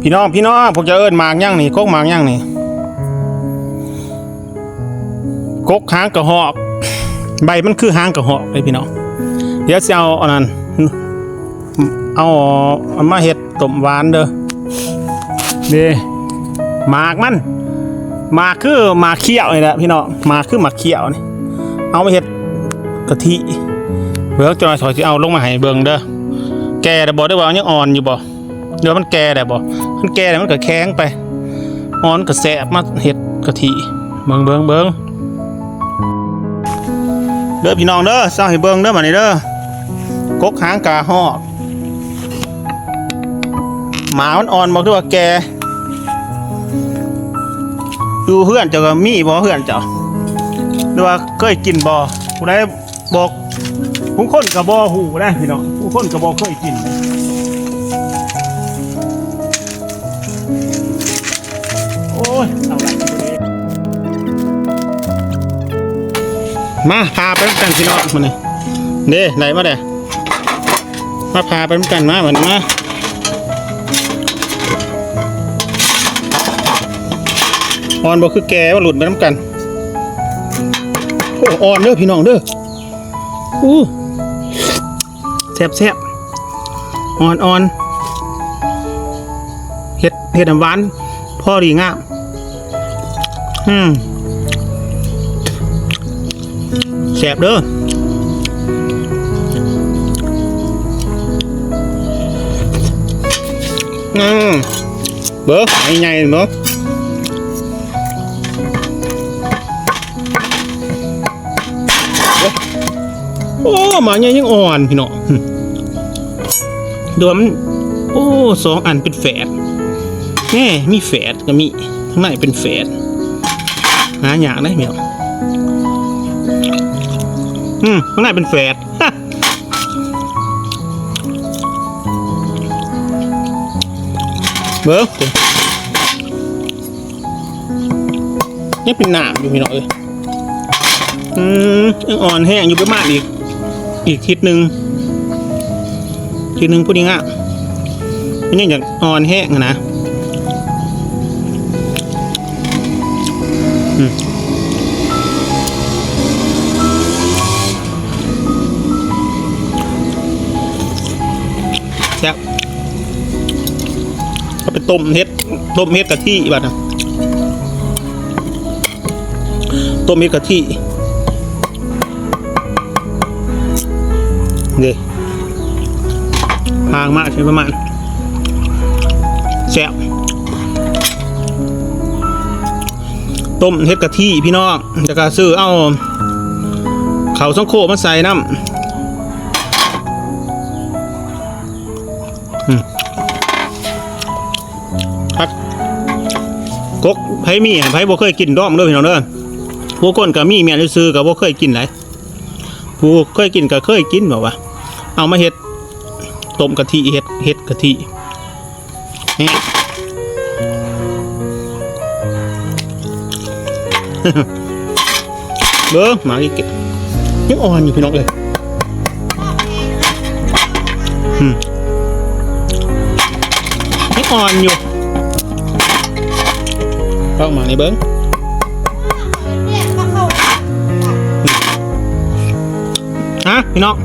ພີ່ນ້ອງ ພີ່ນ້ອງ ພວກເຈົ້າເອີ້ນໝາກຫຍັງນີ້? ກົກໝາກຫຍັງນີ້? ກົກຫາງກະຮອກ ໃບມັນຄືຫາງກະຮອກເດ້ພີ່ນ້ອງ. ດຽວຊິເອົາອັນນັ້ນ ເອົາ ເອົາມາເຮັດຕົ້ມຫວານເດີ. ເດ້ ໝາກມັນ ໝາກຄືໝາກຂຽວນີ້ແຫຼະພີ່ນ້ອງ ໝາກຄືໝາກຂຽວນີ້ ເອົາມາເຮັດກະທິ. ເບິ່ງ ຈັກໜ່ອຍຂ້ອຍຊິເອົາລົງມາໃຫ້ເບິ່ງເດີ. ແກ່ແລ້ວບໍ່ ຫຼືວ່າຍັງອ່ອນຢູ່ບໍ່? ຫຼືວ່າມັນແກ່ແລ້ວບໍ່? ມັນແກ່ແລ້ວມັນກະແຂງໄປ ອ່ອນກະແຊບ ມາເຮັດກະທິ. ເບິ່ງ ເບິ່ງ ເບິ່ງເດີພີ່ນ້ອງເດີ ເອົາໃຫ້ເບິ່ງເດີບາດນີ້ເດີ. ກົກຫາງກະຮອກ ໝາກມັນອ່ອນບໍ່ ຫຼືວ່າແກ່? ຢູ່ເຮືອນເຈົ້າກະມີບໍ່ ເຮືອນເຈົ້າ ຫຼືວ່າເຄີຍກິນບໍ່? ຜູ້ໃດ ບໍ່ ບາງຄົນກະບໍ່ຮູ້ນະພີ່ນ້ອງ ບາງຄົນກະບໍ່ເຄີຍກິນ. ໂອ້ຍ ເອົາລະ ມາຜ່າໄປນຳກັນພີ່ນ້ອງ ມານີ້ ເດ້ ໄດ້ມາແລ້ວ ມາຜ່າໄປນຳກັນ ມາ ບາດນີ້ມາ. ອ່ອນບໍ່ຄືແກ່ ມາລຸ້ນໄປນຳກັນ. ໂອ້ ອ່ອນເດີພີ່ນ້ອງເດີ. ອູ້ ແຊບໆ ອ່ອນໆ ເຮັດ ເຮັດໃຫ້ຫວານພໍດີງາມ. ອືມ ແຊບເດີ. ອືມ ເບິ່ງ ໃຫຍ່ໆ ເນາະ. ໂອ້ ໝາກໃຫຍ່ຍັງອ່ອນພີ່ນ້ອງ. ອືມ ດວມ ໂອ້ ສອງອັນເປັນແຝດ ແນ່ ມີແຝດກະມີ ທາງໃນເປັນແຝດ ຫາຍາກເດ້ພີ່ນ້ອງ. ອືມ ທາງໃນເປັນແຝດ. ເບິ່ງ ຍັງເປັນໜາມຢູ່ພີ່ນ້ອງເອີຍ. ອືມ ຍັງອ່ອນແຮງຢູ່ ປະມານອີກ ອີກທິດໜຶ່ງ ທິດໜຶ່ງພໍດີງາມ. ມັນຍັງຢາກອ່ອນແຮງຫັ້ນນະ. ອືມ ແຊບ ເອົາໄປຕົ້ມເຮັດ ຕົ້ມເຮັດກະທິບາດນະ ຕົ້ມເຮັດກະທິ. ເດ້ ຫາງມາຊິປະມານ ແຊບ ຕົ້ມເຮັດກະທິພີ່ນ້ອງ ແລ້ວກະຊື້ເອົາເຂົ້າສັງໂຄມາໃສ່ນຳ. ອືມ ຜັກ ກົກ ໃຜມີ ໃຜບໍ່ເຄີຍກິນ ລອງເດີພີ່ນ້ອງເດີ. ຜູ້ຄົນກະມີແມ່ນຊື່ໆ ກະບໍ່ເຄີຍກິນໃດ ຜູ້ເຄີຍກິນກະເຄີຍກິນ ບອກວ່າ ເອົາມາເຮັດຕົ້ມກະທິ ເຮັດ ເຮັດກະທິ. ເບິ່ງ ໝາກອີກ ຍັງອ່ອນຢູ່ພີ່ນ້ອງເອີຍ. ອືມ ຍັງອ່ອນຢູ່ ລອງໝາກນີ້ເບິ່ງ. ຮະ ພີ່ນ້ອງ